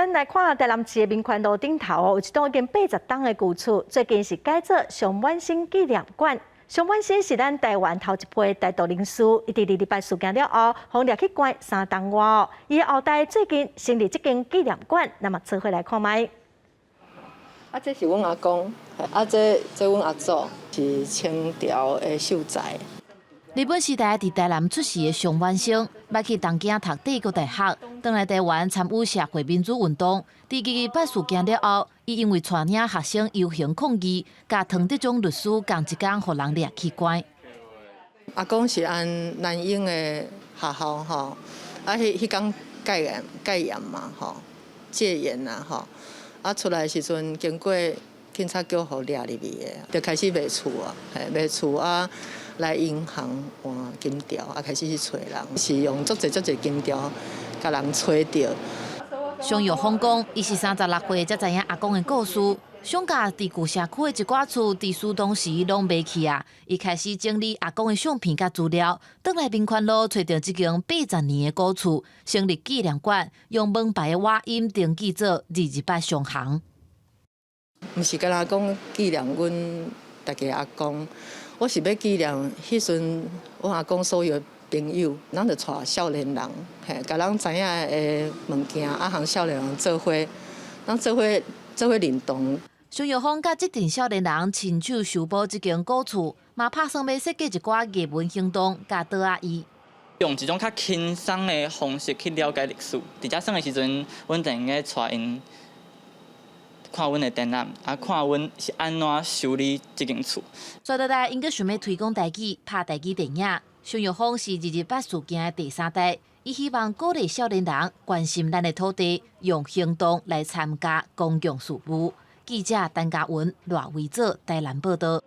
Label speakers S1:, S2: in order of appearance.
S1: 咱來看台南市的民權路頂頭哦，有一棟已經80冬的舊厝，最近是改做上滿生紀念館。上滿生是咱台灣頭一批台獨人士，伊佇二二八事件了後，予掠去關3冬外哦。伊的後代最近成立這間紀念館，咱嘛做伙來看覓。
S2: 啊，這是阮阿公，啊，這阮阿祖是清朝的秀才。
S3: 日本時代佇台南出世的上滿生，捌去東京讀帝國大學，轉來台灣參與社會民主運動。佇二二八事件了後，伊因為帶領學生遊行抗議，佮唐德宗律師仝一工予人掠去關。
S2: 阿公是按南英的學校吼，啊，彼彼工戒嚴戒嚴嘛吼，戒嚴啊吼，啊出來時陣經過警察局予掠入去的，就開始賣厝啊，嘿賣厝啊，來銀行換金條，啊開始去揣人，是用足濟足濟金條共人揣著。
S3: 上玉峰講，伊是36歲才知影阿公的故事。上甲佇舊社區的一寡厝，佇事當時攏賣去啊。伊開始整理阿公的相片佮資料，轉來民權路揣著這間80年的古厝，成立紀念館，用門牌的瓦音登記做二二八上行。
S2: 毋是干焦講紀念阮大家阿公，我是欲紀念彼陣阮阿公所有朋友，咱就帶少年人，嘿，共人知影的物件，啊，和少年人做伙，咱做伙做伙認同。
S3: 上玉峰佮這陣少年人親手修補這間古厝，嘛拍算欲設計一寡藝文行動，佮桌仔椅。
S4: 用一種較輕鬆的方式去了解歷史。佇遮耍的時陣，阮就會用帶𪜶看阮的展覽，啊，看阮是按怎修理這間厝。
S3: 接落來，𪜶閣想欲推廣台語，拍台語電影。上玉峰是二二八事件的第三代，伊希望鼓勵少年人關心咱的土地，用行動來參加公共事務。記者陳嘉文、賴維祖台南報道。